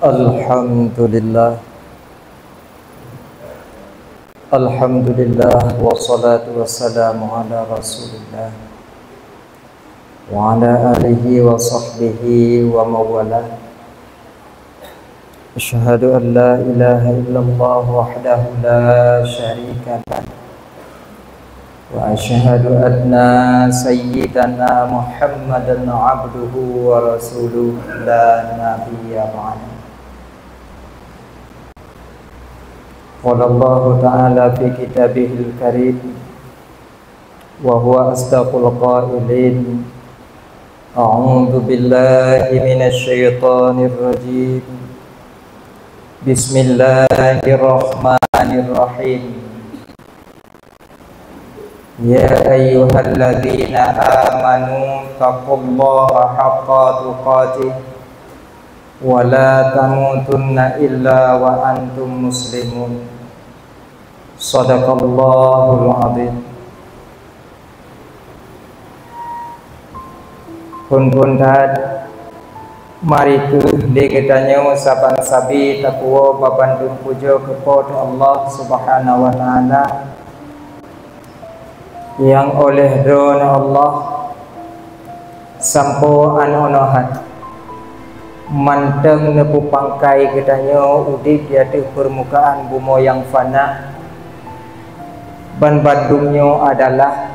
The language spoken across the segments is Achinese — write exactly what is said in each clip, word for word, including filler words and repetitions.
Alhamdulillah. Alhamdulillah, wassalatu wassalamu ala Rasulillah wa ala alihi wa sahbihi wa mawalah. Asyhadu an la ilaha illallah wahdahu la syarika lah. Wa asyhadu anna sayyidana Muhammadan abduhu wa rasuluh la nabiyya ba'dah. Qala Allahu ta'ala fi kitabihil karim, wa huwa asdaqul qailin. A'udzu billahi minasy syaithanir rajim. Bismillahirrahmanirrahim. Ya ayyuhalladzina amanu taqullaha haqqa tuqatih wa la tamutunna illa wa antum muslimun. Sadaqallahul adzim. Phon-phon that, mari kheueh lé geutanyoe saban sabe tapuwoe babandum pujoe keu Po teu Allah Subhanahu wa Ta'ala, nyang óh lheueh Droeneuh Allah sampoe anoe-noe that mantong neupeupangkai geutanyoe udeb di ateueh peurmukaan bumoe nyang fana. Banbandum nyoe adalah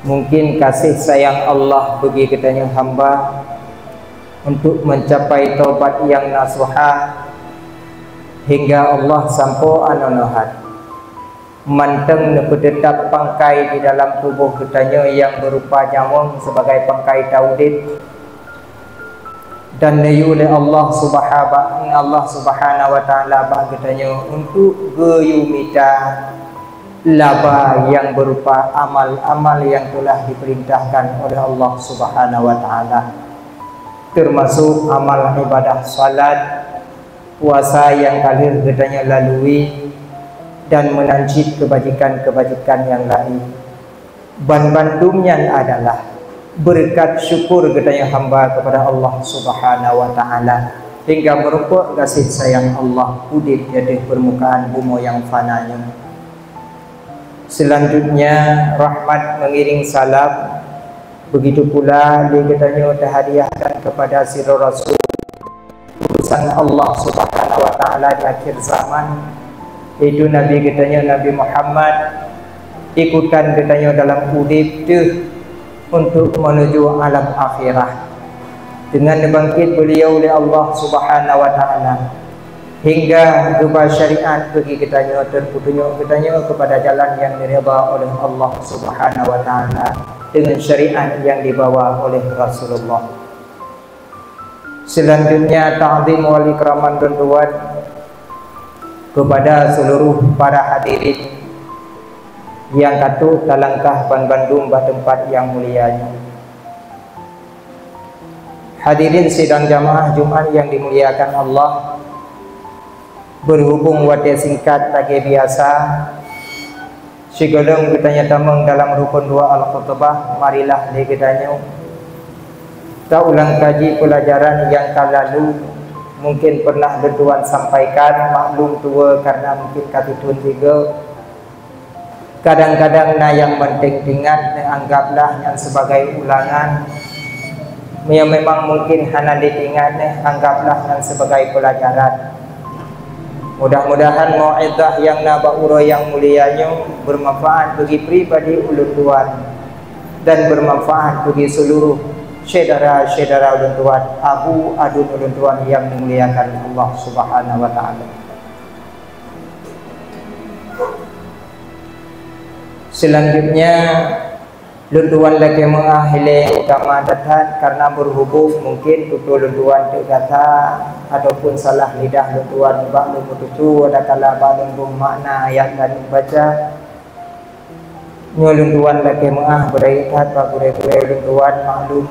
mungken gaséh sayang Allah bagi geutanyoe hamba untuk meucapai taubat nyang nasuha hingga Allah sampoe anoe-noe that. Mantong neupeuteutab pangkai di dalam tuboh geutanyoe nyang beurupa nyawöng sibagai pangkai taudeb, dan neuyue lé Allah Subhaba-, Allah Subhanahu wa Ta'ala bak geutanyoe untuk geuyue mita laba nyang beurupa amal-amal nyang teulah dipeurintahkan oleh Allah Subhanahu wa Ta'ala, teumasok amal ibadah salat, puasa nyang ka lheueh geutanyoe lalui, dan meunan cit keubajikan-keubajikan nyang laén. Banbandum nyan adalah beureukat syukur geutanyoe hamba keupada Allah Subhanahu wa Ta'ala, hingga meurumpok gaséh sayang Allah udeb di ateueh peurmukaan bumoe nyang fana nyoe. Seulanjutnya, rahmat meungiring salam, beugitu pula lé geutanyoe teuhadiahkan keupada sidroe rasul utusan Allah Subhanahu wa Ta'ala di akhir zaman, yaitu Nabi geutanyoe Nabi Muhammad, ikutan geutanyoe dalam udeb teuh untuk meunuju alam akhirah. Deungon neubangkét beuliau lé Allah Subhanahu wa Ta'ala, hingga geuba syariat bagi geutanyoe, dan peutunyok geutanyoe keupada jalan nyang diridha oleh Allah Subhanahu wa Ta'ala deungon syariat nyang dibawa oleh Rasulullah. Seulanjutnya, takzim wal ikraman lôn tuan keupada seuluruh para hadirin nyang ka trok talangkah banbandum bak teumpat nyang mulia nyoe. Hadirin sidang jamaah Jumat nyang dimuliakan Allah, beuhubong watée singkat lagée biasa, sigohlom geutanyoe tamong dalam rukon dua al-khutbah, marilah lé geutanyoe taulang kaji peulajaran nyang ka lalu. Mungken pernah lôn tuan sampaikan, maklum tuwoe karena mungken ka teuteun sigoe. Kadang-kadang na nyang manteng teuingat, neuanggaplah nyan sibagai ulangan. Meunyoe memang mungken hana lé teuingat, neuanggaplah nyan sibagai peulajaran. Mudah-mudahan mau'izah nyang na bak uroe nyang mulia nyoe beumanfaat bagi pribadi ulôn tuan dan beumanfaat bagi seuluruh syedara-syedara ulôn tuan, abu aduen ulôn tuan nyang dimuliakan Allah Subhanahu wa Ta'ala. Seulanjutnya, lôn tuan lakée meu'ah ilée utama that-that, karena beuhubong mungken tutoe lôn tuan teuk gata ataupun salah lidah lôn tuan bak lôn meututoe, adakala bak lôn boh makna ayat nyang lôn baca. Nyoe lôn tuan lakée meu'ah beurayeuk that bak gurée-gurée lôn tuan, maklum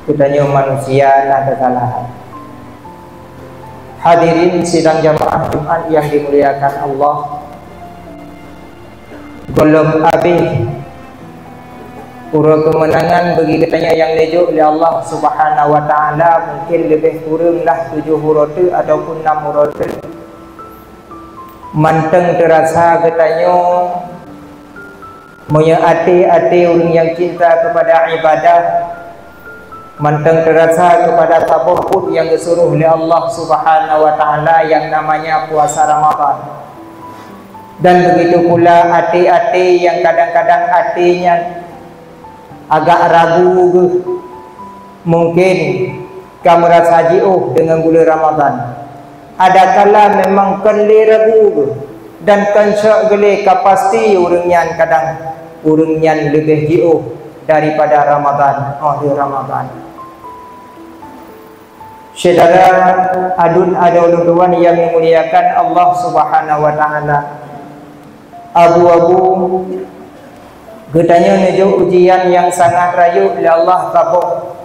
geutanyoe manusia na keusalahan. Hadirin sidang jamaah Jumat nyang dimuliakan Allah, gohlom abéh Uroe keumeunangan bagi geutanyoe nyang neujok lé Allah Subhanahu wa Taala mungken leubeh kureueng lah tujoh uroe teuk ataupun nam uroe teuk. Mantong teurasa geutanyoe meunyoe até-até ureuëng nyang cinta keupada ibadah, mantong teurasa keupada saboh buet nyang geusuroh lé Allah Subhanahu wa Taala nyang namanya puasa Ramadhan. Dan begitu pula até-até nyang kadang-kadang até nyan agak ragu geuh, mungken ka meurasa jiôh deungon buleuen Ramadhan. Adakala memang kon lé ragu geuh dan kon syok geulée ka pasti ureuëng nyan kadang ureuëng nyan leubeh jiôh daripada Ramadhan, óh lheueh Ramadhan. Syedara aduen adoe lôn tuan nyang dimuliakan Allah Subhanahu wa Taala. Abu-abu, geutanyoe neujok ujian nyang sangat rayeuk lé Allah saboh,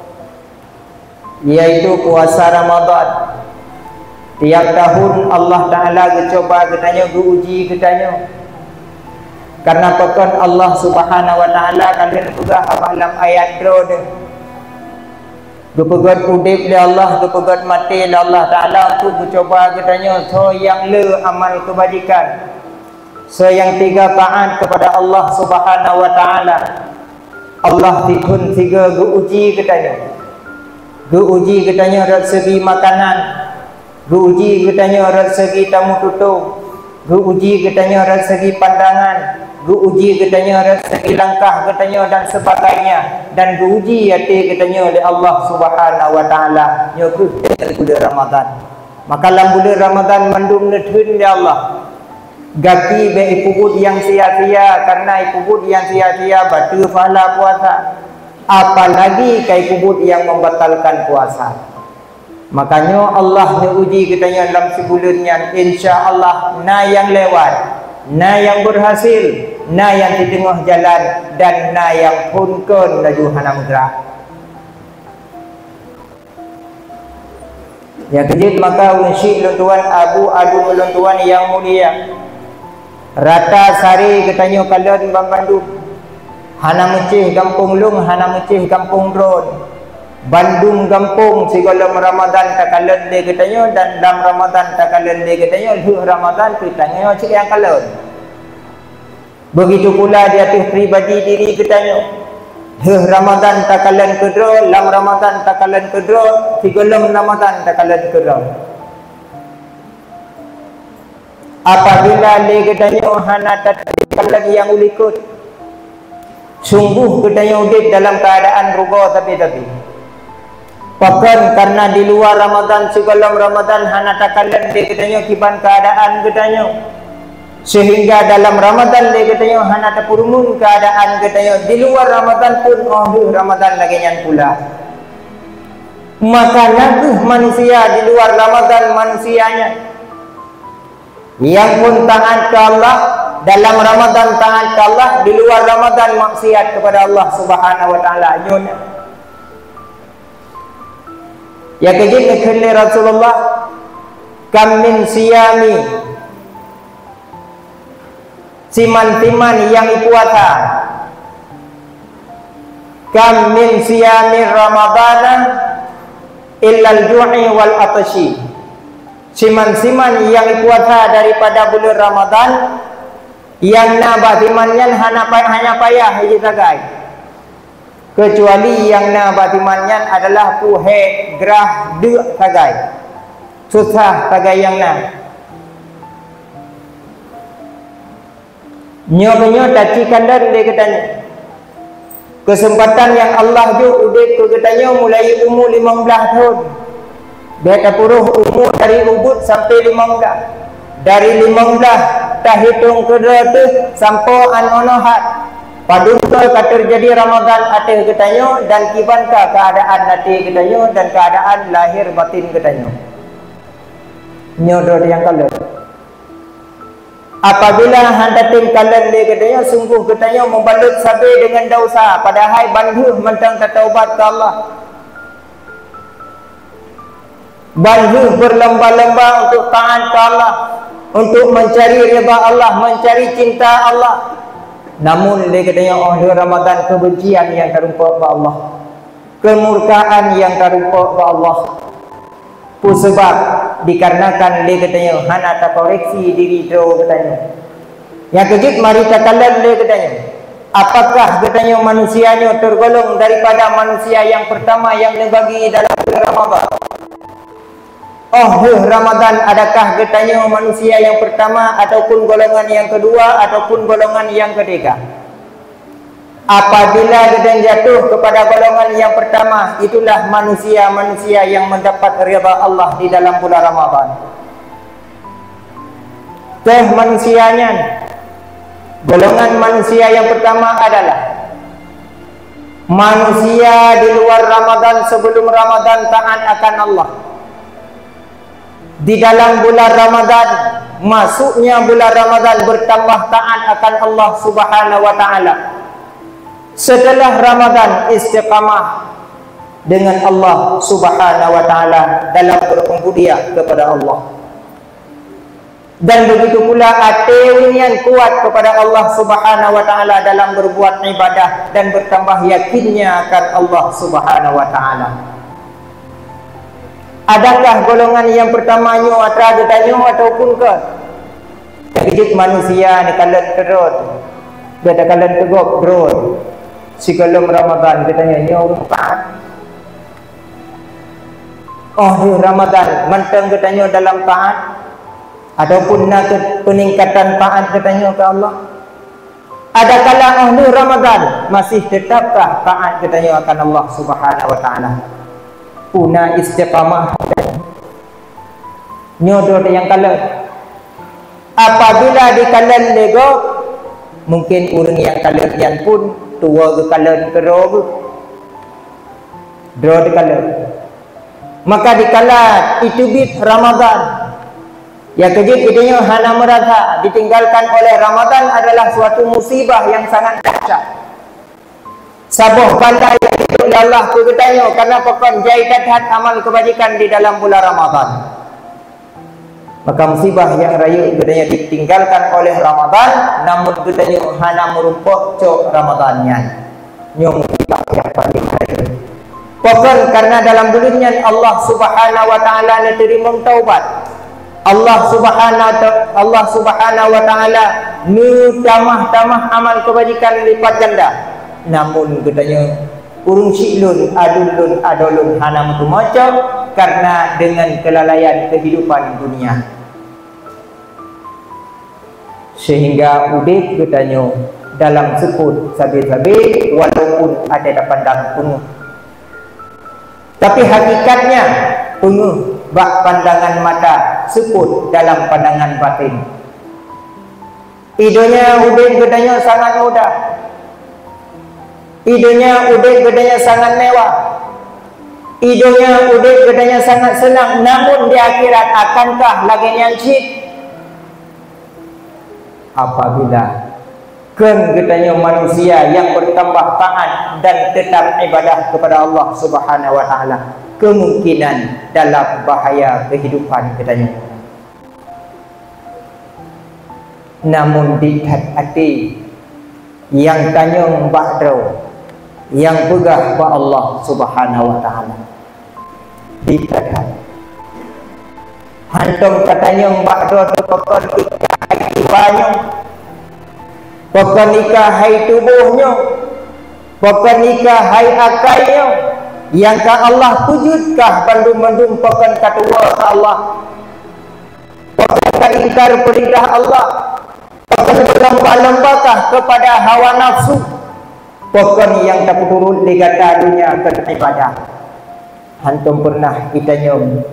yaitu puasa Ramadhan. Tiap tahun Allah Taala geucoba geutanyoe, geuuji geutanyoe. Karena pakon Allah Subhanahu wa Taala ka lheueh peugah bak lam ayat droe deuh, geupeugét udeb lé Allah, geupeugét maté lé Allah Taala untuk geucoba geutanyoe soe nyang le amal keubajikan, soe nyang teuga taát keupada Allah Subhanahu wa Taala. Allah siphon sigoe geuuji geutanyoe. Geuuji geutanyoe rot seugi makanan, geuuji geutanyoe rot seugi tameututoe, geuuji geutanyoe rot seugi pandangan, geuuji geutanyoe rot seugi langkah geutanyoe dan sebagainya, dan geuuji até geutanyoe lé Allah Subhanahu wa Taala. Nyoe kheueh buleuen Ramadhan. Maka lam buleuen Ramadhan mandum neutheun lé Allah. Gaki bék ipeubuet nyang sia-sia, karena ipeubuet nyang sia-sia bateue pahala puasa, apalagi ka ipeubuet nyang membatalkan puasa. Makanya Allah neuuji geutanyoe lam sibuleuen nyan, insya Allah na nyang lewat, na nyang berhasil, na nyang di teungoh jalan, dan na nyang phon kon laju hana meugrak. Nyang keujeuet maka ulôn syik lôn tuan, abu aduen lôn tuan nyang mulia. Rata sari geutanyoe kalon banmandum. Hana meucéh gampông lôn, hana meucéh gampông droen. Bandum gampông sigohlom Ramadhan takalon lé geutanyoe dan lam Ramadhan takalon lé geutanyoe, lheueh Ramadhan pih tanyoe cit nyang kalon. Begitu pula di ateueh pribadi diri geutanyoe. Lheueh Ramadhan takalon keudroe, lam Ramadhan takalon keudroe, sigohlom Ramadhan takalon keudroe. Apabila lé geutanyoe hana tatem kalon nyang u likot, sungguh geutanyoe udeb dalam keuadaan rugoe sabe-sabe. Pakon? Karena di luwa Ramadhan sigohlom Ramadhan hana takalon lé geutanyoe kiban keuadaan geutanyoe, sehingga dalam Ramadhan lé geutanyoe hana tapeurumun keuadaan geutanyoe di luwa Ramadhan pun óh lheueh Ramadhan lagée nyan pula. Maka na kheueh manusia di luwa Ramadhan manusia nyan nyang phon taát keu Allah, dalam Ramadhan taát keu Allah, di luwa Ramadhan maksiat keupada Allah Subhanahu wa Taala. Nyoe na. Nyang keujeuet geukheun lé Rasulullah, "Kam min siyami," siman-siman nyang ipuasa, "kam min siyami Ramadana illal ju'i wal 'atsyi." Siman-siman nyang ipuasa daripada buleuen Ramadhan, nyang na bak siman nyan hana pa-, hana payah jih sagai. Keucuali nyang na bak siman nyan adalah peue hék, grah, deuk sagai. Susah sagai nyang na. Nyoe meunyoe taci kalon lé geutanyoe. Keuseumpatan nyang Allah jok udeb keu geutanyoe mulai umu limong blaih thon. Bék tapeuroh umu dari ubit sampoe limong blaih. Dari limong blaih tahitong keudroe teuh sampoe anoe-noe hat. Padum toh ka teujadi Ramadhan ateueh geutanyoe dan kiban ka keuadaan até geutanyoe dan keuadaan lahé batin geutanyoe. Nyoe droe nyang kalon. Apabila hana tatem kalon lé geutanyoe, sunggoh geutanyoe meubalot sabe deungon desya, padahai ban lheueh mantong tataubat keu Allah. Ban lheueh beulomba-lomba untuk taát keu Allah, untuk meucari ridha Allah, meucari cinta Allah. Namun lé geutanyoe óh lheueh Ramadan keubencian nyang tarumpok bak Allah, keumurkaan nyang tarumpok bak Allah. Peue seubab? Dikarenakan lé geutanyoe hana takoreksi diri droe geutanyoe. Nyang keujeuet mari takalon lé geutanyoe, apakah geutanyoe manusia nyoe teugolong daripada manusia nyang peurtama nyang neubagi dalam bulan Ramadan? Óh lheueh Ramadan, adakah geutanyoe manusia nyang peurtama, ataupun golongan nyang keudua, ataupun golongan nyang keutiga? Apabila geutanyoe jatuh kepada golongan nyang peurtama, itulah manusia-manusia nyang mendapat ridha Allah di dalam bulan Ramadan. Teuh manusia nyan, golongan manusia nyang peurtama adalah manusia di luar Ramadan, sebelum Ramadan taat akan Allah. Di dalam bulan Ramadan, masuknya bulan Ramadan, bertambah taat akan Allah Subhanahu wa Ta'ala. Setelah Ramadan, istiqamah dengan Allah Subhanahu wa Ta'ala dalam berubudiyah kepada Allah. Dan begitu pula até ureuëng nyan kuat kepada Allah Subhanahu wa Ta'ala dalam berbuat ibadah dan bertambah yakinnya akan Allah Subhanahu wa Ta'ala. Adakah golongan nyang peurtama nyoe atra geutanyoe ataupun kon? Nyang keujeuet manusia neukalon keudroe, geutanyoe kalon teugok droe. Sigohlom Ramadan geutanyoe nyoe ureuëng taat. Óh lheueh Ramadan mantong geutanyoe dalam taat, ataupun na keu-, peuningkatan taat geutanyoe keu Allah? Adakala óh lheueh Ramadan masih teutapkah taat geutanyoe akan Allah Subhanahu wa Ta'ala? Peue na istiqamah? Nyoe droe nyang kalon. Apabila dikalon lé gob, mungkin ureuëng nyang kalon nyan pun tuwoe geukalon keudroe geuh. Droe teukalon. Maka dikala iteubiet Ramadan, nyang keujeuet geutanyoe hana meurasa ditinggalkan oleh Ramadan adalah suatu musibah nyang sangat dahsyat. Saboh bala nyang jijok lé Allah keu geutanyoe, kareuna pakon jai that-that amal keubajikan di dalam bulan Ramadan. Maka musibah nyang rayeuk geutanyoe ditinggalkan oleh Ramadan, namun geutanyoe hana meurumpok cok Ramadan nyan. Nyoe musibah nyang paleng rayeuk. Pakon? Kareuna dalam buleuen nyan Allah Subhanahu wa Ta'ala neuteurimong taubat. Allah Subhanahu ta-, Allah Subhanahu wa Ta'ala neutamah-tamah amal keubajikan lipat ganda. Namun geutanyoe, ureuëng syiek lôn, aduen lôn, adoe lôn hana meuteumocok kareuna deungon keulalaian keuhidupan dunia. Sehingga udeb geutanyoe dalam seupôt sabe-sabe, walaupun até tapandang peungeuh. Tapi hakikatnya, peungeuh bak pandangan mata, seupôt dalam pandangan batin. Di donya udeb geutanyoe sangat mudah. Di donya udeb geutanyoe sangat mewah. Di donya udeb geutanyoe sangat seunang, namun di akhirat akankah lagée nyan cit? Apabila kon geutanyoe manusia nyang bertambah taat dan tetap ibadah kepada Allah Subhanahu wa Ta'ala, kemungkinan dalam bahaya kehidupan geutanyoe. Namun ditat até nyang tanyong bak droe, nyang peugah bak Allah Subhanahu wa Ta'ala. Ditat. Hántom tatanyong bak droe teuh pakon i ka hai jiwa nyoe, pakon i ka hai tuboh nyoe, pakon i ka hai akai nyoe, nyang ka Allah peujeuet kah bandum-bandum pakon ka tuwoe keu Allah. Pakon ka ingkar peurintah Allah, pakon beulomba-lomba kah keupada hawa nafsu, pakon nyang tapeuturot lé gata donya keu ibadah. Hántom peureunah geutanyoe.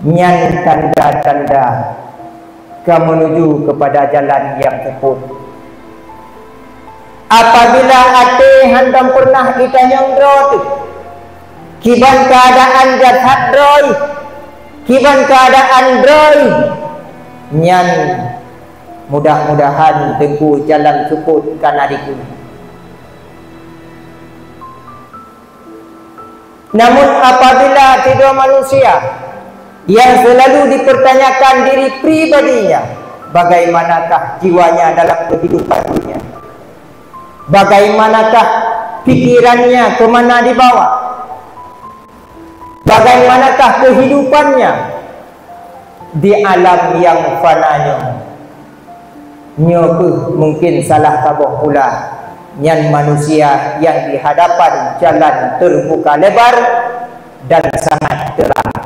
Nyan tanda-tanda ka meunuju keupada jalan nyang seupôt. Apabila até hántom peureunah geutanyoe droe teuh, kiban keuadaan jasad droe, kiban keuadaan droe, nyan mudah-mudahan teungku jalan seupôt ka na dikeue. Namun apabila sidroe manusia nyang seulalu dipeurtanyakan diri pribadinya, Bagaimanakah jiwanya dalam kehidupan dunia? Bagaimanakah pikirannya, ke mana dibawa? Bagaimanakah kehidupannya di alam yang fana nyoe? Nyoe kheueh mungkin salah saboh pula nyan manusia nyang di hadapan jalan terbuka lebar dan sangat terang.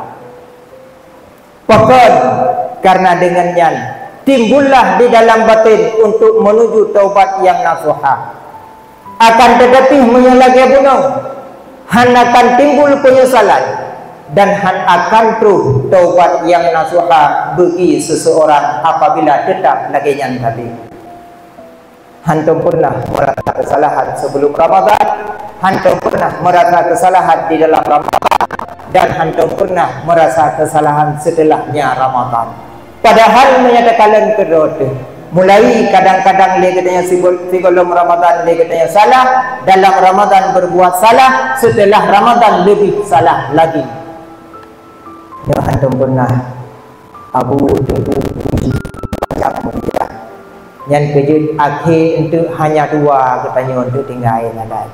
Pakon? Karena dengan nyan timbullah di dalam batin untuk menuju taubat nyang nasuha. Akan tetapi, meunyoe lagée bunoe, hana akan timbul penyesalan dan hana akan troh taubat nyang nasuha bagi seseorang apabila tetap lagée nyan tadi. Hantom pernah merasa kesalahan sebelum Ramadan, hantom pernah merasa kesalahan di dalam Ramadan, dan hantom pernah merasa kesalahan setelahnya Ramadan. Padahal meunyoe takalon keudroe teuh, mulai kadang-kadang lé geutanyoe sigo-, sigohlom Ramadan lé geutanyoe salah, dalam Ramadan berbuat salah, setelah Ramadan lebih salah lagi. Nyoe hantom pernah Abu Teungku Puji Panjang Mulia. Nyan keujeuet akhé eunteuk hanya dua geutanyoe eunteuk tinggai ladai.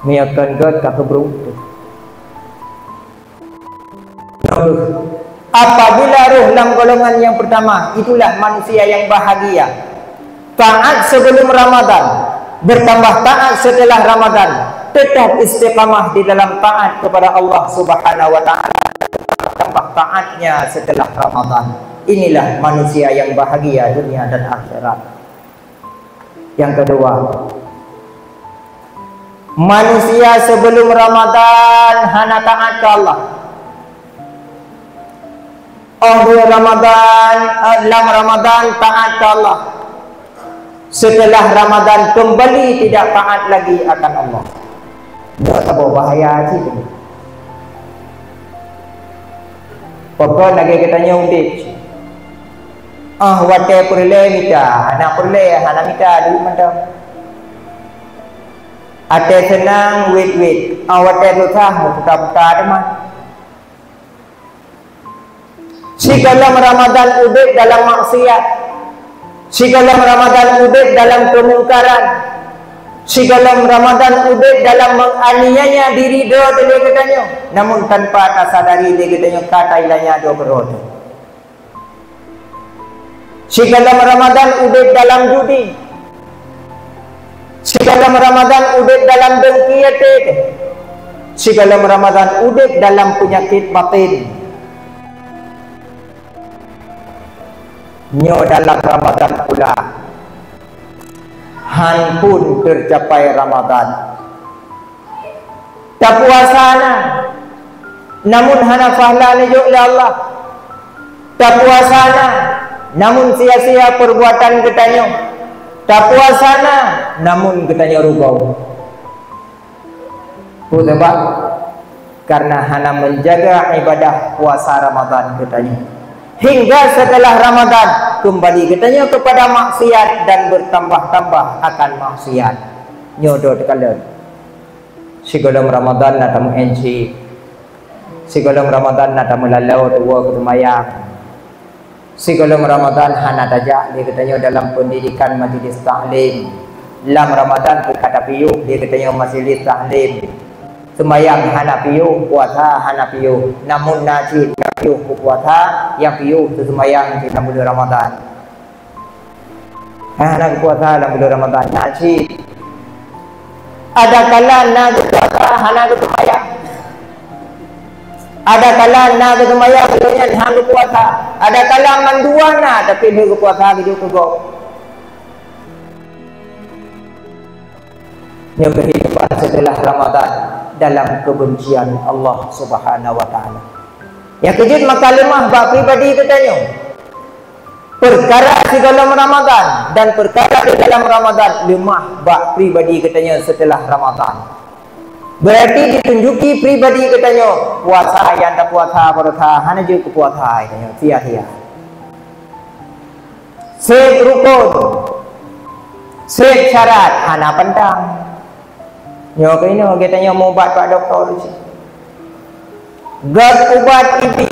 Meunyoe kon gét ka keubrok teuh. Apabila roh lam golongan yang pertama, itulah manusia yang bahagia. Taat sebelum Ramadan, bertambah taat setelah Ramadan, tetap istiqamah di dalam taat kepada Allah Subhanahu wa Ta'ala, tambah taatnya setelah Ramadan. Inilah manusia yang bahagia dunia dan akhirat. Yang kedua, manusia sebelum Ramadan hana taat ke Allah. Oh, di Ramadan, eh, lam Ramadan taat ke Allah. Setelah Ramadan kembali tidak taat lagi akan Allah. Nyoe saboh bahaya cit. Pakon lagée geutanyoe udeb. Ah, watée peureulée mita, hana peureulée, hana mita duek mantong. Watée seunang, wét-wét. Ah, watée susah, meuputa-puta teuma. Sigohlom Ramadan udeb dalam maksiat. Sigohlom Ramadan udeb dalam keumungkaran. Sigohlom Ramadan udeb dalam menganiaya diri droe teuh lé geutanyoe, namun tanpa tasadari lé geutanyoe ka tailanya droe keudroe teuh. Sigohlom Ramadan udeb dalam judi. Sigohlom Ramadan udeb dalam dengki até. Sigohlom Ramadan udeb dalam peunyakét batin. Nyoe dalam Ramadan pula, han pun teucapai Ramadan. Tapuasa na, namun hana pahala neujok lé Allah. Tapuasa na, namun sia-sia perbuatan geutanyoe. Tapuasa na, namun geutanyoe rugoe. Peue sabab? Karena hana menjaga ibadah puasa Ramadan geutanyoe. Hingga setelah Ramadan, kembali geutanyoe kepada maksiat dan bertambah-tambah akan maksiat. Nyoe droe teukalon. Sigohlom Ramadan na tameu'en cit. Sigohlom Ramadan na tameulaloe tuwoe keu seumayang. Sigohlom Ramadan hana tajak lé geutanyoe dalam pendidikan majelis taklim. Lam Ramadan pih ka tapiôh lé geutanyoe majelis taklim. Seumayang hana piôh, puasa hana piôh. Namun na cit nyang piôh keu puasa, nyang piôh keu seumayang cit lam buleuen Ramadan. Hana geupuasa lam buleuen Ramadan, na cit. Adakala na geupuasa, hana geuseumayang. Adakala na geuseumayang, lheueh nyan hana geupuasa. Adakala mandua na, tapi lheueh geupuasa geujok keu gob. Nyoe kehidupan setelah Ramadan dalam kebencian Allah Subhanahu wa Taala. Nyang keujeuet maka leumah bak pribadi geutanyoe. Perkara sigohlom Ramadan dan perkara di dalam Ramadan leumah bak pribadi geutanyoe setelah Ramadan. Berarti ditunjuki pribadi geutanyoe puasa nyang tapuasa baroesa hana jeuet keu puasa geutanyoe sia-sia. Seb rukon, seb syarat hana pantang. Nyoe keunoe geutanyoe mubat bak dokto cit. Gét ubat ibi.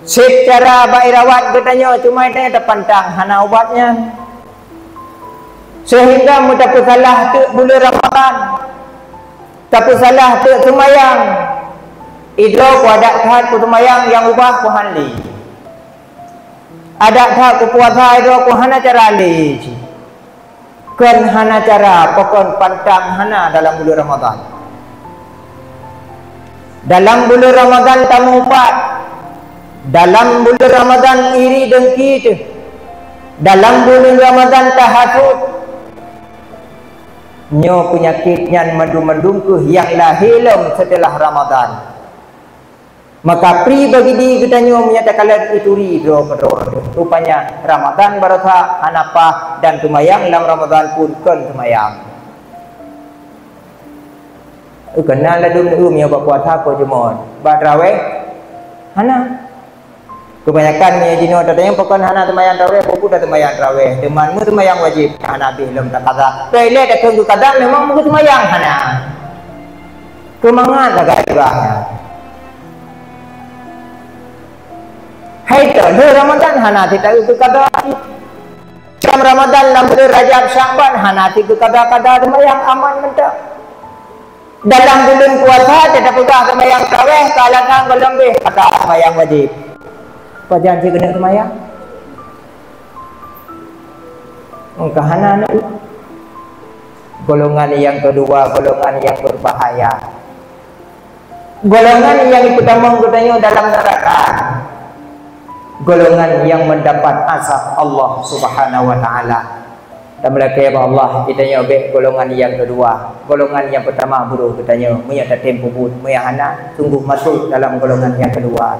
Seucara bak irawat geutanyoe cuma geutanyoe tapantang hana ubat nyan. Seuhingga meutapeusalah teuk buleuen Ramadhan, tapeusalah teuk seumayang. Idroe ku adat that ku seumayang nyang ubah ku han lé. Adat that ku puasa idroe ku hana cara lé cit. Kon hana cara, pakon pantang hana dalam buleuen Ramadhan. Dalam buleuen Ramadhan tameuupat. Dalam buleuen Ramadhan iri dengki teuh. Dalam buleuen Ramadhan tahasut. Nyoe peunyakét nyan mandum-mandum kheueh nyang lahé lom seuteulah Ramadhan. Maka pribadi geutanyoe meunyoe takalon ituri droe keudroe. Rupanya Ramadhan barosa hana paih dan seumayang lam Ramadhan pun kon seumayang. Keunong ladum neu meunyoe bak puasa ko jeumoe, bak traweh hana. Kebanyakan meunyoe jinoe tatanyong pakon hana seumayang traweh, peue dah seumayang traweh, teuma meuseumayang wajéb hana habéh lom takaza. Toilet takheun geukaza memang meuseumayang hana. Keumangat lagak ibah nyan. Hai toh, lheueh Ramadhan hana sitaeu keu kada. Lam Ramadhan, lam buleuen Rajab, Syakban hana sitaeu keu kada-kada seumayang aman mantong. Dalam buleuen puasa teupeugah seumayang tarawih ka lagak gohlom beh kada seumayang wajéb. Pajan cit keuneuk seumayang? Engka hana aneuk. Golongan nyang keudua, golongan nyang beubahaya. Golongan nyang jipeutamong geutanyoe dalam neuraka, golongan nyang meudapat azab Allah Subhanahu wa Ta'ala. Tameulakée bak Allah, geutanyoe bék golongan nyang keudua. Golongan nyang peutama brôh geutanyoe, meunyoe tatem peubuet, meunyoe hana, sunggoh masôk dalam golongan nyang keudua.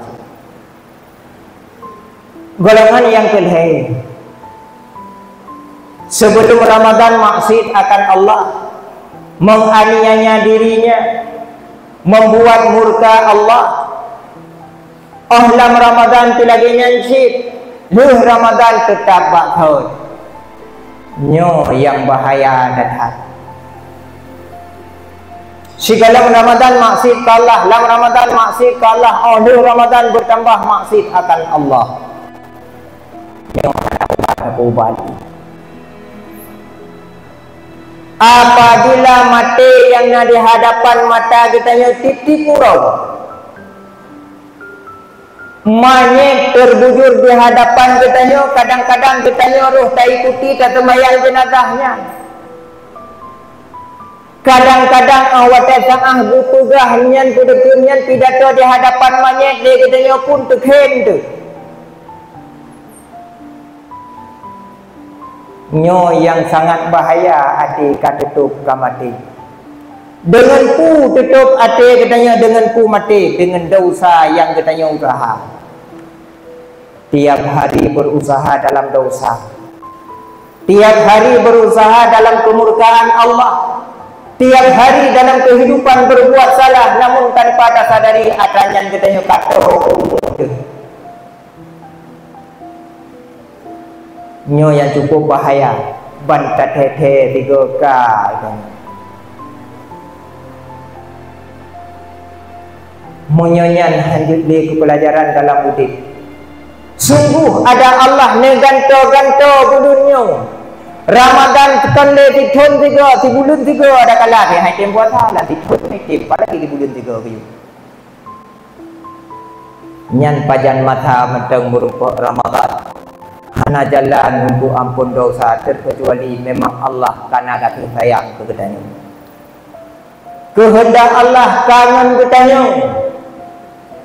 Golongan nyang keulhée, sebelum Ramadhan maksiet akan Allah, menganiaya dirinya, membuat murka Allah. Óh lam Ramadhan pih lagée nyan cit, lheueh Ramadhan teutap bak thon. Nyoe nyang bahaya that-that. Sigohlom Ramadhan maksiet keu Allah, lam Ramadhan maksiet keu Allah, óh lheueh Ramadhan beutambah maksiet akan Allah. Nyoe hana ubat, hana ubat. Apabila maté nyang na di hadapan mata geutanyoe tiep-tiep uroe, manyét teubujur di hadapan geutanyoe, kadang-kadang geutanyoe roh taikuti taseumayang jeunazah nyan. Kadang-kadang óh watée saát geupeugah nyan, peudeukeue nyan pidato di hadapan manyét lé geutanyoe pun teukhem teuh. Nyoe nyang sangat bahaya, até ka teutôp ka maté. Deungon peue teutôp até geutanyoe, deungon peue maté? Deungon desya nyang geutanyoe useuha. Tiap hari berusaha dalam desya. Tiap hari berusaha dalam kemurkaan Allah. Tiap hari dalam kehidupan berbuat salah, namun tanpa tasadari atra nyan geutanyoe ka tôp. Nyoe nyang cukup bahaya, ban tathée-thée sigoe ka. Meunyoe nyan hana jeuet lé keu peulajaran dalam udeb. Sunggoh ada Allah neugantoe-gantoe buleuen nyoe. Ramadhan kon lé sithon sigoe, sibuleuen sigoe ada kala, hai tem puasa lam sithon, hai tem, apalagi sibuleuen sigoe geuyue. Nyan pajan masa mantong meurumpok Ramadhan. Hana jalan untuk ampôn desya, terkecuali memang Allah kana gaséh sayang keu geutanyoe. Keuheundak Allah ka ngon geutanyoe.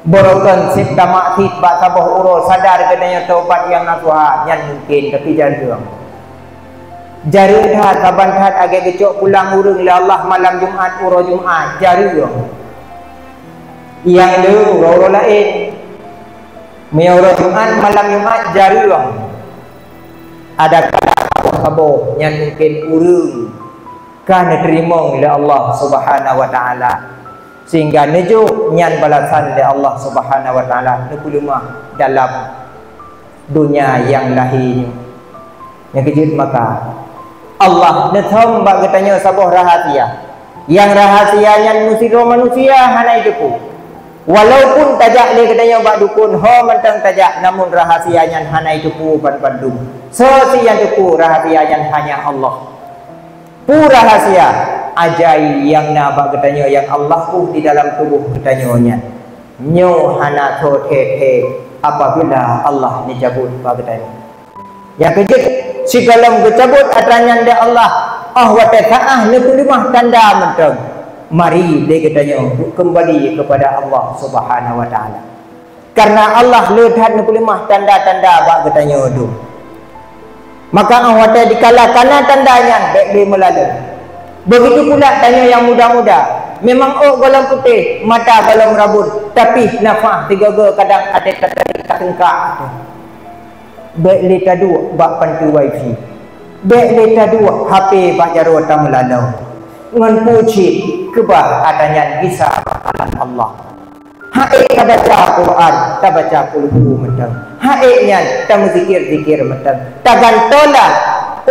Barokon seb tamaksiet bak saboh uroe, sadar geutanyoe taubat nyang nasuha, nyan mungken, tapi jareueng. Jareueng that, saban that lagée geucok pulang ureuëng lé Allah malam Jumat, uroe Jumat, jareueng. Nyang le uroe-uroe laén. Meunyoe uroe Jumat, malam Jumat, jareueng. Ada kala saboh-saboh, nyan mungken ureuëng ka neuteurimong lé Allah Subhanahu wa Ta'ala, sehingga neujok nyan balasan lé Allah Subhanahu wa Ta'ala, neupeuleumah dalam donya nyang lahé nyoe. Nyang keujeuet maka, Allah neuthom bak geutanyoe saboh rahasia. Nyang rahasia nyan meusidroe manusia hana jiteupeue. Walaupun tajak lé geutanyoe bak dukon, ho mantong tajak, namun rahasia nyan hana jiteupeue ban bandum. Soe si nyang teupeue rahasia nyan? Hanya Allah. Peue rahasia? Ajai nyang na bak geutanyoe nyang Allah buet di dalam tuboh geutanyoe nyan. Nyoe hana soe thèe-thèe apabila Allah neucabot bak geutanyoe. Nyang keujeuet, sigohlom geucabot atra nyan lé Allah, óh watèe saát neupeuleumah tanda mantong, mari lé geutanyoe keumbali keupada Allah Subhanahu wa Taala. Kareuna Allah le that neupeuleumah tanda-tanda bak geutanyoe dum. Maka óh watèe dikala kana tanda nyan, bèk lé meulalu. Begitu pula tanyoe nyang muda-muda, memang ôk gohlom putéh, mata gohlom rabot, tapi nafah sigoe-goe kadang até tatarik taseungkak. Bèk lé taduek bak pantu wifi. Bèk lé taduek H P bak jaroe tameulaloe. Ngon peue cit keubah atra nyan gisa bak alam Allah. H'ék tabaca Quran, tabaca kulhu mantong. H'ék nyan tameuzikir-zikir mantong. Tagantolah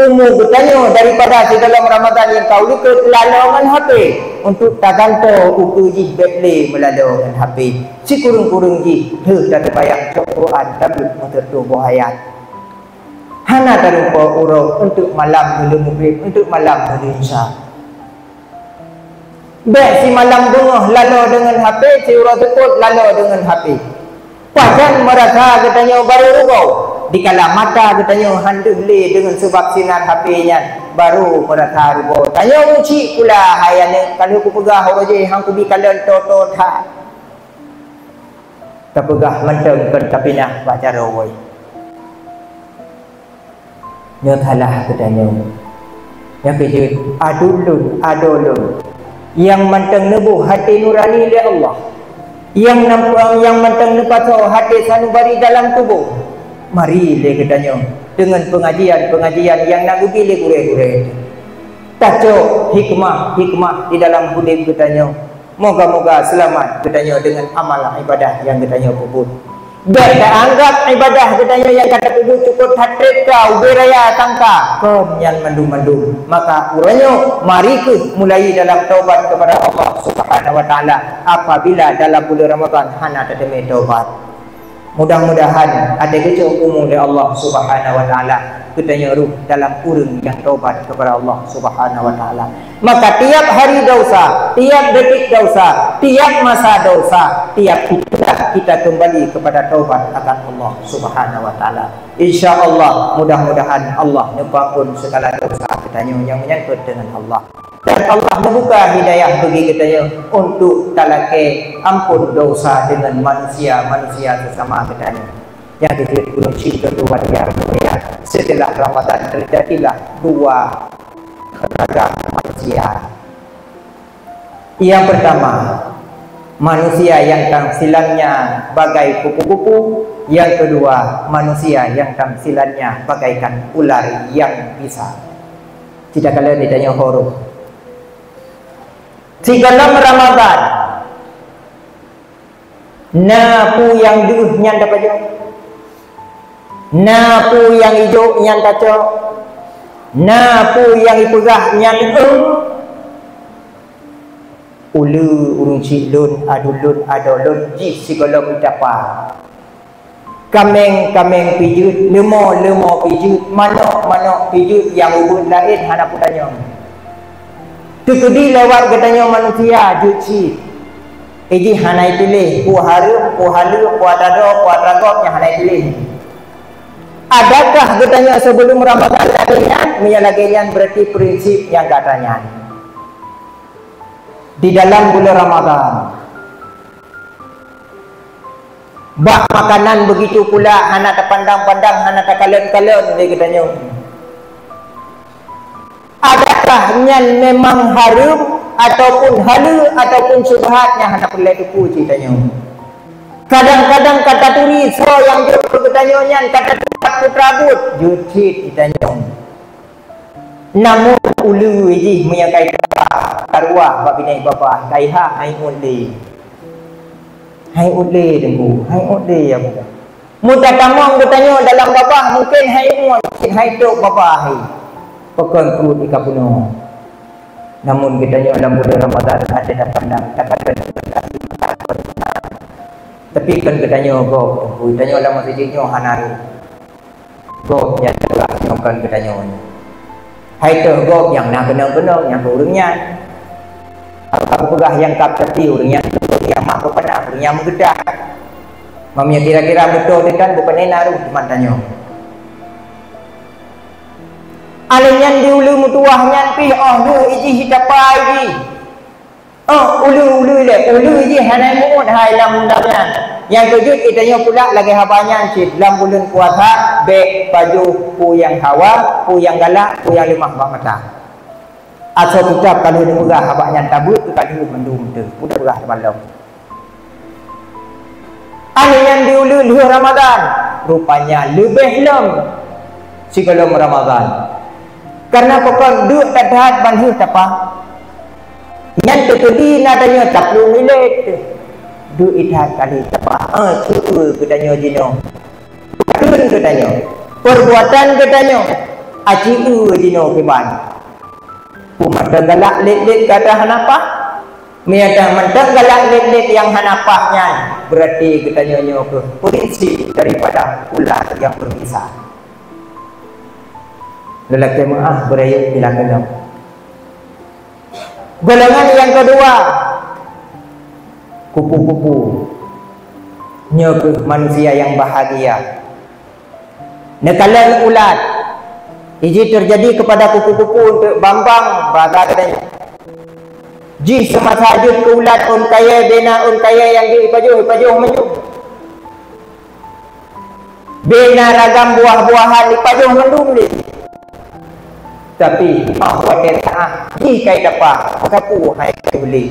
umu geutanyoe daripada sigohlom Ramadhan nyang ka u likot laloe ngon H P. Untuk tagantoe ukeue jih bèk lé meulaloe ngon H P. Sikureueng-kureueng jih, heueh tateubayang cok Quran, tabeuet meuteurtoe boh ayat. Hana tarumpok uroe untuk malam meunyoe mugrib, untuk malam meunyoe isya. Bèk simalam beungoh laloe deungon H P, siuroe seupôt laloe deungon H P. Pajan meurasa geutanyoe barô rugoe, dikala mata geutanyoe han deuh lé deungon seubab sinar H P nyan, barô meurasa rugoe. Tanyoe meucit pula, hai aneuk, ka lheueh kupeugah uroe jéh han kubi kalon toe-toe that. Tapeugah mantong kon tapinah bak jaroe woe. Nyoe salah geutanyoe. Nyang keujeuet, aduen lôn, adoe lôn, nyang mantong neuboh até nurani lé Allah, nyang nampa-, nyang mantong neupasoe até sanubari dalam tuboh. Mari lé geutanyoe deungon peungajian-peungajian nyang na geubi lé gurèe-gurèe. Tacok hikmah-hikmah di dalam udeb geutanyoe. Moga-moga seulamat geutanyoe deungon amal ibadah nyang geutanyoe peubuet. Bèk taanggab ibadah geutanyoe nyang ka tapeubuet cukôp that trép ka ubé raya tangka, kon nyan mandum-mandum. Maka uroe nyoe mari kheueh mulai dalam taubat keupada Allah Subhanahu wa Taala apabila dalam buleuen Ramadhan hana tateumé taubat. Mudah-mudahan até geucok umu lé Allah Subhanahu wa Taala, geutanyoe rôh dalam ureueng nyang taubat keupada Allah Subhanahu wa Taala. Maka tiap hari dosa, tiap detik dosa, tiap masa dosa, tiap itulah kita kembali kepada taubat akan Allah Subhanahu wa Taala. Insya Allah, mudah-mudahan Allah neupeuampon segala dosa geutanyoe nyang menyangkut dengan Allah. Dan Allah neubuka hidayah bagi geutanyoe untuk talakée ampon dosa dengan manusia-manusia sesama geutanyoe. Nyang keujeuet, buleuen Syawal, setelah Ramadan terjadilah dua ragam manusia. Yang pertama, manusia yang tamsilannya bagai kupu-kupu. Yang kedua, manusia yang tamsilannya bagaikan ular yang bisa. Cit takalon geutanyoe ho rôh. Sigohlom Ramadan, na peue nyang deuh nyan tapajoh, na peue nyang ijok nyan tacok, na peue nyang ipeugah nyan eu. Uleue ureueng chik lôn, aduen lôn, adoe lôn jih sigohlom itapa. Kaméng-kaméng pijeut, leumo-leumo pijeut, manok-manok pijeut, nyang ubit laén hana peutanyong. Teukeudi lewat geutanyoe manusia jeuet cit. Ijih hana ituléh, peue hareuem, peue haleue, peue atra droe, peue atra gob nyang hana ituléh. Adakah geutanyoe sibeulom Ramadan lagée nyan? Meunyoe lagée nyan, berarti prinsip nyang gata nyan. Di dalam buleuen Ramadan, bak makanan begitu pula hana tapandang-pandang, hana takalon-kalon lé geutanyoe. Adakah nyan memang hareuem ataupun haleue ataupun syubhat nyang hana peureulée teupeue cit tanyoe? Kadang-kadang ka taturi soe nyang jok keu geutanyoe nyan, ka taturi putra buet, jeuet cit geutanyoe. Namun uleue jih meunyoe ka ita karuah bak binéh babah, ka iha hai uet lé. Hai uet lé Teungku, hai uet lé ya muda. Meutatamong geutanyoe dalam babah mungken hai uet, hai tôb babah hai. Pakon pruet ika peunoh. Namun geutanyoe lam buleuen Ramadan até tapandang, takalon, Tapi kon geutanyoe gob, geutanyoe lam meuseujid nyoe hana rhot. Gob nyang teulah nyoe kon geutanyoe nyoe. Hai toh gob nyang na keunong-keunong nyang keu ureueng nyan. Ka geupeugah nyang kab tapi ureueng nyan, ureueng nyang mak geupeunah, ureueng nyang meugeudah. Meunyoe kira-kira beutôi teuh kan bukan na rhot teuma tanyoe. Alèh nyan di uleue meutuwah nyan pih óh lheueh ijih jitapa ijih. Oh, uleue-uleue lé, uleue jih hana muet hai lam undang nyan. Nyang keujeuet geutanyoe pula lagèe haba nyan cit lam buleuen puasa, bèk pajoh peue nyang hawa, peue nyang galak, peue nyang leumah bak mata. Asoe kitab ka lheueh neupeugah haba nyan tabeuet keu ka lheueh mandum teuh, mudah peugah teuma lom. Aneuëk nyan di uleue lheueh Ramadan, rupanya leubeh lom sigohlom Ramadan. Kareuna pakon duek that-that ban lheueh tapa. Nyan teukeudi na tanyoe taplueng milet. Duek that kali tapa. Ah, keu geutanyoe jinoe. Keu geutanyoe. Perbuatan geutanyoe. Aci eu jinoe kiban. Peue mantong galak lét-lét gata hana paih? Meunyo mantong galak lét-lét nyang hana paih nyan, beurati geutanyoe nyoe kheueh prinsip daripada ulat nyang beubisa. Lelaki meuah beurayeuk bila keunong. Golongan nyang keudua, kupu-kupu. Nyoe kheueh manusia nyang bahagia. Neukalon ulat. Iji teujadi keupada kupu-kupu untuk bang-bang bak gata nyoe. Jih seumasa jeuet keu ulat ôn kayèe, bena ôn kayèe nyang jeuet ipajoh, ipajoh meunyoe. Bena ragam buah-buahan ipajoh mandum lé. Tapi, bah watèe taát, jih kai tapa, sapeue hai teuh lé.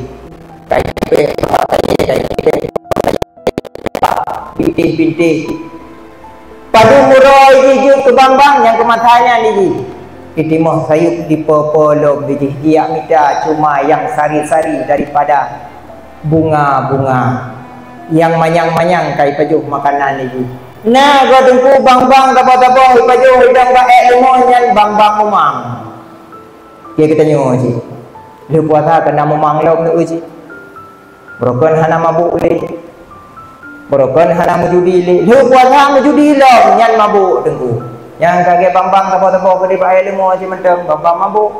Kai teuh, kai teuh. Pintèh-pintèh. Padum uroe jih jeuet keu bang-bang nyang keu masa nyan jih. Jitimoh sayeuep dipo-po lom jih, jiyak mita cuma nyang sari-sari daripada bunga-bunga. Nyang manyang-manyang ka ipajoh makanan jih. Na goe teungku bang-bang saboh-saboh ipajoh idong bak èk leumo nyan bang-bang mumang. Keu geutanyoe cit. Lheueh puasa keunan mumang lom lé cit. Barokon hana mabök lé. Barokon hana meujudi lé. Lheueh puasa meujudi lom nyan mabök teungku. Nyang ka gèt bang-bang saboh-saboh keudéh bak èk leumo cit mantong bang-bang mabök.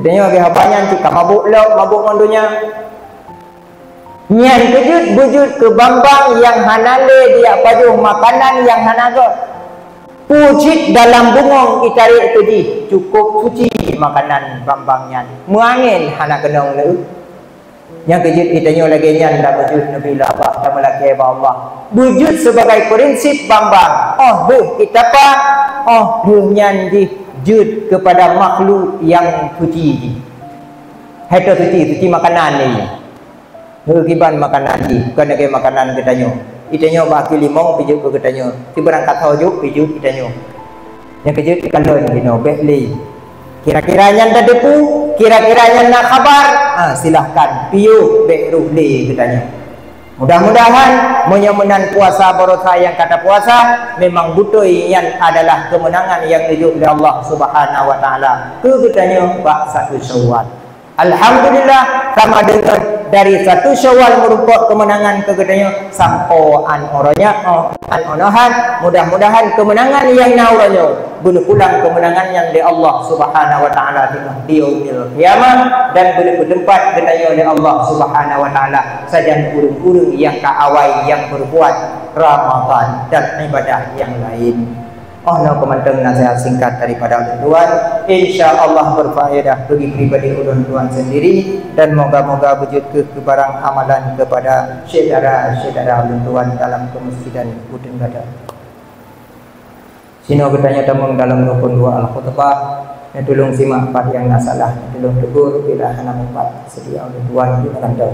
Geutanyoe geuhaba nyan cit ka mabök lom, mabök ngon donya. Nyan keujeuet beujeuet keu bang-bang nyang hana lé dijak pajoh makanan nyang hana göt. Peue cit dalam bungöng itarek keu jih, cukôp suci makanan bang-bang nyan. Meuangén hana keunong lé. Nyang keujeuet geutanyoe lagèe nyan tameujeuet neubi lé Allah, tameulakèe bak Allah. Beujeuet sibagai prinsip bang-bang, óh lheueh itapa, óh lheueh nyan jih jeuet keupada makhluk nyang suci jih. Hai toh suci, suci makanan nyan. Heukiban makanan jih, kon lagèe makanan geutanyoe. Geutanyoe bak keu limong pijeuet keu geutanyoe, sibarang kasoe jok pijeuet geutanyoe. Nyang keujeuet ikalon jinoe bèk lé. Kira-kira nyan tateupeue, kira-kira nyan na khabar, ha, silahkan piôh bèk rôh lé geutanyoe. Mudah-mudahan meunyoe meunan puasa barosa nyang ka tapuasa, memang beutôi nyan adalah keumeunangan nyang neujok lé Allah Subhanahu wa Taala keu geutanyoe bak satu Syawal. Alhamdulillah, sama deungon dari satu Syawal meurumpok keumeunangan keu geutanyoe sampoe an uroe nyoe, an uroe nyoe. Mudah-mudahan keumeunangan nyang na uroe nyoe beuneupulang keumeunangan nyan lé Allah Subhanahu wa Taala di yaumil qiyamah dan beuneupeuteupat geutanyoe lé Allah Subhanahu wa Taala sajan ureueng-ureueng nyang ka awai nyang beureubuat Ramadan dan ibadah nyang laén. Oh, nyoe keuh mantong naseuhat singkat daripada ulôn tuan. Insya Allah berfaedah bagi pribadi ulôn tuan sendiri dan moga-moga beujeuet keu barang amalan kepada syedara-syedara ulôn tuan dalam keumeusidan Butong Gada. Sinoe geutanyoe tamong dalam rukun dua al-khutbah. Neutulông simak pat nyang na salah, neutulông tegur bila hana mupat. Seudia ulôn tuan di rantau.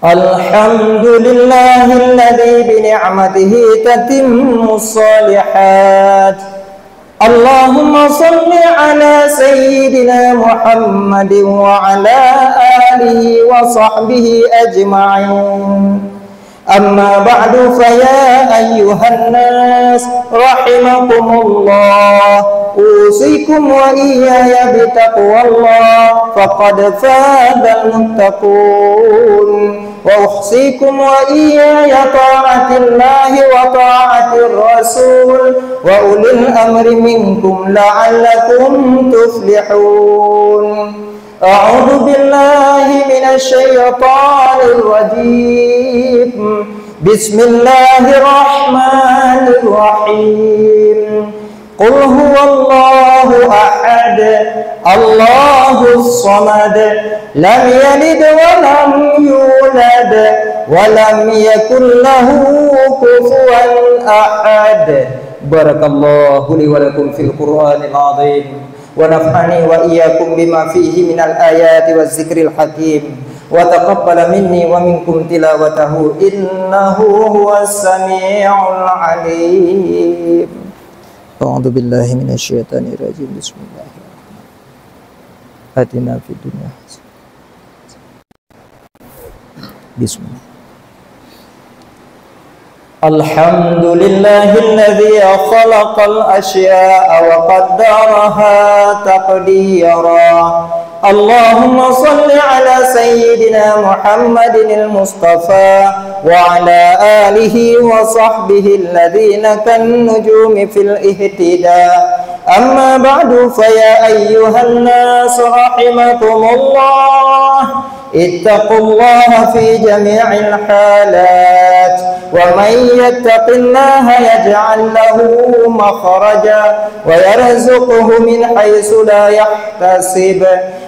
الحمد لله الذي بنعمته تتم الصالحات. اللهم صل على سيدنا محمد وعلى آله وصحبه أجمعين. أما بعد فيا أيها الناس رحمكم الله، أوصيكم وإياي بتقوى الله، فقد فاز المتقون. وأوصيكم وإياي طاعة الله وطاعة الرسول وأولي الأمر منكم لعلكم تفلحون. أعوذ بالله من الشيطان الرجيم. بسم الله الرحمن الرحيم. قل هو الله أحد، الله الصمد، لم يلد ولم يولد، ولم يكن له كفوا أحد. بارك الله لي ولكم في القرآن العظيم، ونفعني وإياكم بما فيه من الآيات والذكر الحكيم، وتقبل مني ومنكم تلاوته، إنه هو السميع العليم. أعوذ بالله من الشيطان الرجيم. بسم الله الرحمن الرحيم. آتنا في الدنيا حسنة. بسم الله. الحمد لله الذي خلق الأشياء وقدرها تقديرا. اللهم صل على سيدنا محمد المصطفى وعلى آله وصحبه الذين كالنجوم في الاهتداء. أما بعد، فيا أيها الناس رحمكم الله، اتقوا الله في جميع الحالات، ومن يتق الله يجعل له مخرجا ويرزقه من حيث لا يحتسب،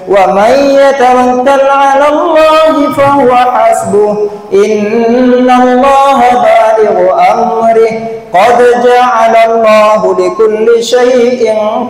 ومن يتوكل على الله فهو حسبه، إن الله بالغ أمره، قد جعل الله لكل شيء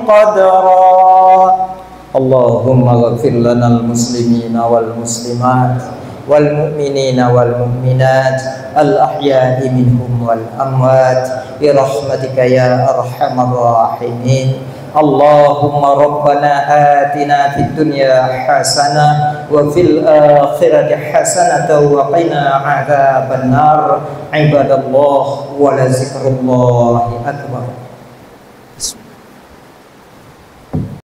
قدرا. اللهم اغفر لنا المسلمين والمسلمات والمؤمنين والمؤمنات الأحياء منهم والأموات برحمتك يا أرحم الراحمين. اللهم ربنا آتنا في الدنيا حسنة وفي الآخرة حسنة وقنا عذاب النار. عباد الله، ولذكر الله أكبر.